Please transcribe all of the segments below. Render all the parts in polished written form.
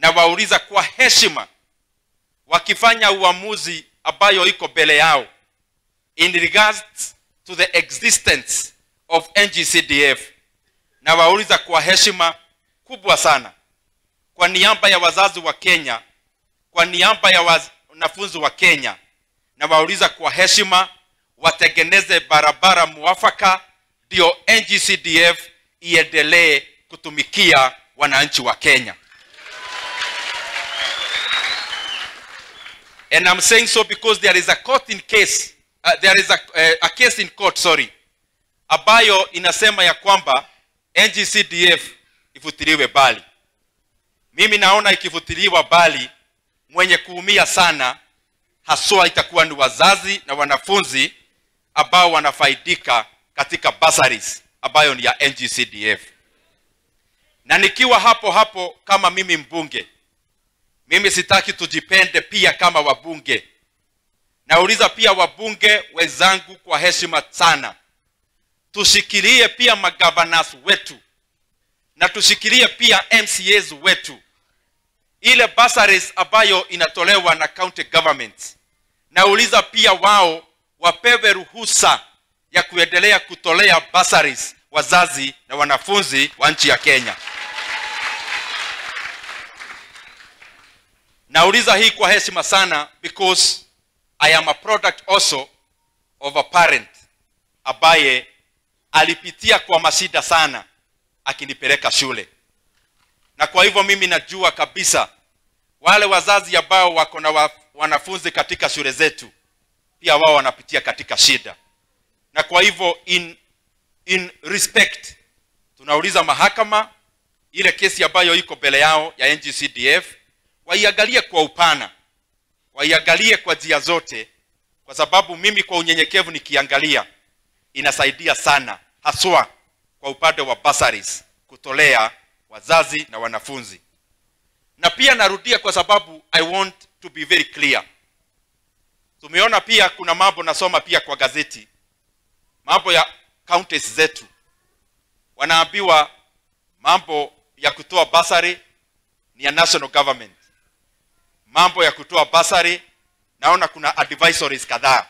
Na wauliza kwa heshima, wakifanya uamuzi ambayo iko mbele yao in regards to the existence of NGCDF, na wauliza kwa heshima kubwa sana, kwa niaba ya wazazi wa Kenya, kwa niaba ya wanafunzi wa Kenya, na wauliza kwa heshima watengeneze barabara muafaka ndio NGCDF iendelee kutumikia wananchi wa Kenya. And I'm saying so because there is a court in case, there is a case in court, sorry, ambayo inasema ya kwamba NGCDF ifutiliwe bali. Mimi naona ikifutiliwa bali, mwenye kuumia sana haswa itakuwa ni wazazi na wanafunzi ambao wanafaidika katika bursaries ambayo ni ya NGCDF. Na nikiwa hapo hapo kama mimi mbunge, mimi sitaki tujipende pia kama wabunge. Nauliza pia wabunge wenzangu kwa heshima sana, tushikilie pia magavanasi wetu na tushikilie pia MCAs wetu. Ile bursaries ambayo inatolewa na county governments, nauliza pia wao wapewe ruhusa ya kuendelea kutolea bursaries wazazi na wanafunzi wa nchi ya Kenya. Nauliza hii kwa heshima sana because I am a product also of a parent ambaye alipitia kwa mashida sana akinipeleka shule. Na kwa hivyo mimi najua kabisa wale wazazi ambao wako na wanafunzi katika shule zetu pia wao wanapitia katika shida. Na kwa hivyo in respect tunauliza mahakama ile kesi ambayo iko mbele yao ya NGCDF waiangalie kwa upana, waiangalie kwa njia zote, kwa sababu mimi kwa unyenyekevu nikiangalia inasaidia sana haswa kwa upande wa bursaries kutolea wazazi na wanafunzi. Na pia narudia kwa sababu I want to be very clear. Tumeona pia kuna mambo nasoma pia kwa gazeti, mambo ya counties zetu. Wanaambiwa mambo ya kutoa bursary ni ya national government. Mambo ya kutoa bursary, naona kuna advisories kadhaa.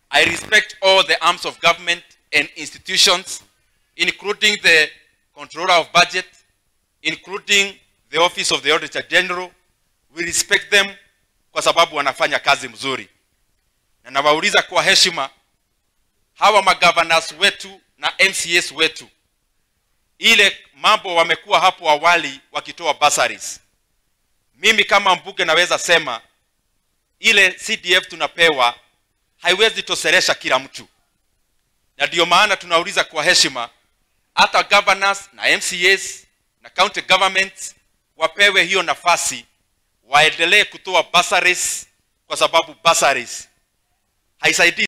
I respect all the arms of government and institutions, including the Controller of Budget, including the Office of the Auditor General. We respect them kwa sababu wanafanya kazi mzuri. Na nawauliza kwa heshima hawa magavanasi wetu na MCAs wetu, ile mambo wamekuwa hapo awali wakitoa bursaries, mimi kama mbunge naweza sema ile CDF tunapewa haiwezi toseresha kila mtu. Na ndio maana tunauliza kwa heshima hata governors na MCAs na county governments wapewe hiyo nafasi, waendelee kutoa bursaries, kwa sababu bursaries haisaidii